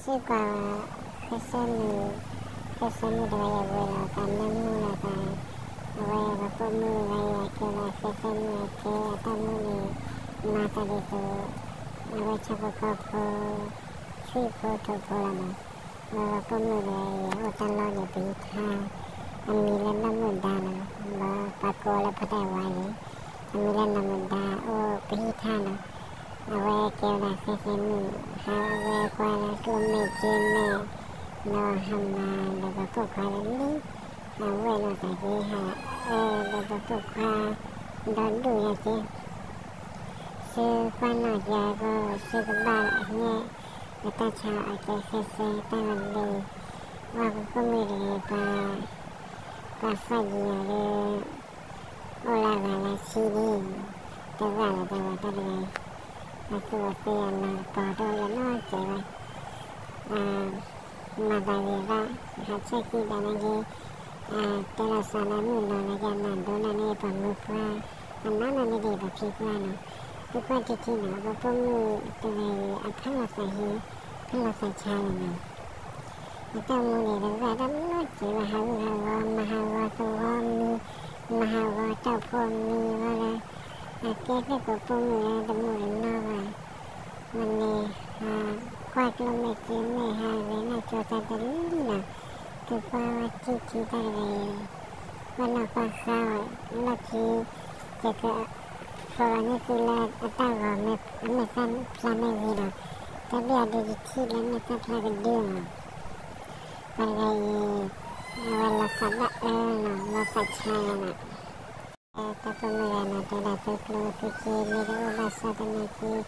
စ့ၢ်ကီး ဃဲစဲမုၣ်, ဃဲစဲမုၣ်တဂၤအံၤ အဝဲလီၤသးနၢမူလီၤသး, အဝဲပှၤပိာ်မုၣ်တဂၤအံၤ အကဲဝဲဃဲစဲမုၣ် အကဲအတၢ်မုၣ်န့ၣ် မၤသးဒ်သိး အဝဲဆၣ်ဖိကီၢ်ဖိ ဆှံဖိထိးဖိလီၤမး. အဝဲပှၤပိာ်မုၣ်တဂၤအံၤ အိၣ်တၢ်လီၢ်န့ၣ် ပဟံးထါ အမံၤလၢနီၢ်မုၣ်ဒါနီၤ, ဒီးပှၤကိးလၢဖိတၢ်ဝါန့ၣ် အမံၤလၢနီၢ်မုၣ်ဒါ အိၣ်ပဟံးထါနီၤ. အဝဲကဲဝဲဒၣ်ဃဲစဲမုၣ် ဟးဝဲကွၢ်လၢကျိၣ်မဲာ်စ့မဲာ် ဒီးဟးမၤဒီးပှၤပိာ်ခွါလၢလံ, ဟးဝဲလိာ်သးက့ၤ ဟးအၢဒီးပှၤပိာ်ခွါ ဒီဒူၣ်ညါက့ၤ သုကွၢ်နီၣ်ယၤကီး သုကဘၣ်အညဲၣ် အတၢ်ဆါအကဲဃဲစဲတၢ်ဂၤဘ့ၣ်, ဝဲပှၤပိာ်မုၣ်တဂၤအံၤ ပှၤ ပှၤသီၣ်ယံၤအီၤလၢ အိၣ်လၢအဂၤလၢဆံဒ် တဂၤလၢတၢ်ဝဲတၢ်တဂၤအံၤ အသူၣ်အသးအလၤကပီၤတအိၣ်လၢနီတစဲးဘၣ်. မၤသးဂ့ၤဘၣ် ဟးဆဲးခံဒၣ်န့ၣ်က့ၤ တဲလီၤစးလၢမုၣ်နီၤလၢယနၢ်ဒိးနၢ်န့ၣ် ပှၤမုၢ်ပှၢ် အနီၢ်နီၢ်န့ၣ်ဒ်ပှၤဖံးပှၢ်နီၤ, သုကွၢ်ထံထံနီၤ ပှၤပိာ်မုၣ်တဂၤအံၤ အဖးလီၤသးဟ့ ဖးလီၤသးဆါလီၤနီၤ. အတၢ်အိၣ်မူန့ၣ် တဂၤတၢ်နီတစဲးဘၣ် ဟးဂူာ်ဟးဂီၤ မၤဟးဂီၤသဝီမံၤ မၤဟးဂီၤတၢ်အိၣ်ဖှိၣ်မံၤဝဲလၢ အကဲစ့ၢ်ကီးပိာ်မုၣ်လၢတမူတနီၢ်ဘၣ် မ့ၢ်န့ၣ် ကွၢ်ကျိၣ်မဲာ်စ့မဲာ် ဟးဂဲၤနၢ်ကၠိသးတလံလီၤ. သုကွၢ်ဝဲထံထံတၢ်တဂၤအံၤ ကွၢ်နီၢ်ကွၢ်ဃါအီၤ လီၢ်ခံ ယကဖျိလီၤန့ၢ်သုလၢအတၢ်ဂီၤ အမဲာ်သၣ်ဖျါမ့ၢ်ဂ့ၤဒီး တၢ်ဘၣ်အဒုးယထံၣ်လၢမဲာ်သၣ်ဖျါကဒုနီၤ. ပှၤတဂၤအံၤ အဝဲလီၤသးဘၣ်အၢနီၤ လီၤသးဆါနီၤ. တၢ်ပိာ်မုၣ်တဂၤနီၤ တဲဒၣ်သုကျိၣ်သုစ့မ့ၢ်တအိၣ်ဘၣ်ဆၣ်သနာ်က့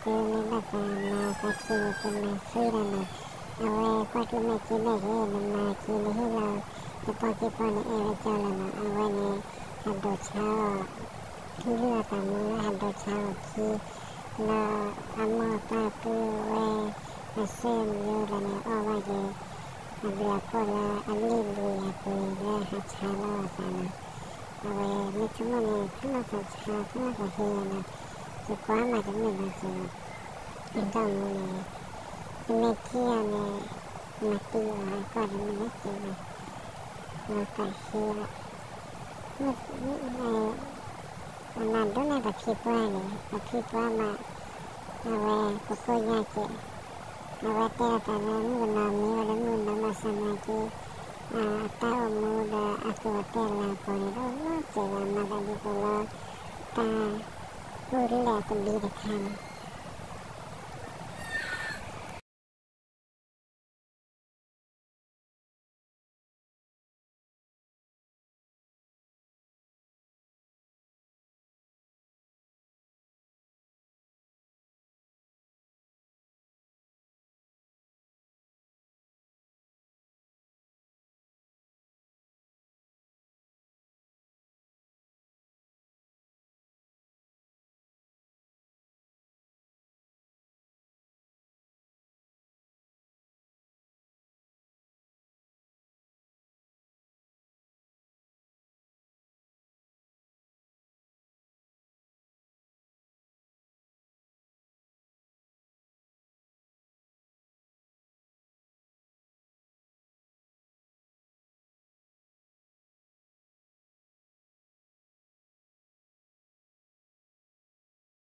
သုမ့ၢ်ဘၣ်သးမၤသးခံန့ၣ်သုမၤသံဒီးနီၤ. အဝဲကွၢ်ကျိၣ်မဲာ်စ့မဲာ်က့ၤ နမၤက့ၤနဟ့ၣ်လီၤ နပီၢ်က့ၤပီၢ်န့ၣ် အဲၣ်ဝဲကၠီလီၤနီၤ. အဝဲန့ၣ် ဟးဒိးဆါအီၤ ထံလုၢ်အသးမူလၢဟးဒိးဆါအီၤခံ ဒီးအမိၢ်အပၢ်ပုၢ်ဝဲၢ် အဆွေမျိုးလၢန့ၣ် အီၣ်ဘၣ်က့ၤ အဘျုးအဖှိၣ်လၢအလံၣ်ဘှံးအပှ့ၤလၢဟးဆါလီၤအသးနီၤ. အဝဲမ့ၢ်ဆိကမိၣ်န့ၣ် ဖးလီၤသးဆါ ဖးလီၤသးဟ့နီၤ, ယကွၢ်မးတမုာ်ဘၣ်က့ၤဘၣ်. အတၢ်အိၣ်မူန့ၣ် ပမ့ၢ်ထံၣ်အီၤန့ၣ် မၤသံအီၤအကွၢ်တမုာ်ဘၣ်က့ၤဘၣ်, လီၤသးဟ့ဘၣ်. အနၢ်ဒိးန့ၢ်ပှၤဖံးပှၢ်န့ၣ် ပှၤဖံးပှၢ်မး အဝဲပကိၢ်ညါက့ၤ, အဝဲတဲအသးလၢမုၣ်ကနီၤမ့ၢ်အိၣ်လၢမုၣ်ကနီၤဘၣ်ဆၣ်သနာ်က့ အတၢ်အိၣ်မူဒီးအသူၣ်အသးလၤကပီၤန့ၣ် တအိၣ်နီတစဲးဘၣ် မၤသးဒ်သိးလၢ တၢ်အူလဲၢ်သဘံၣ်တခါန့ၣ်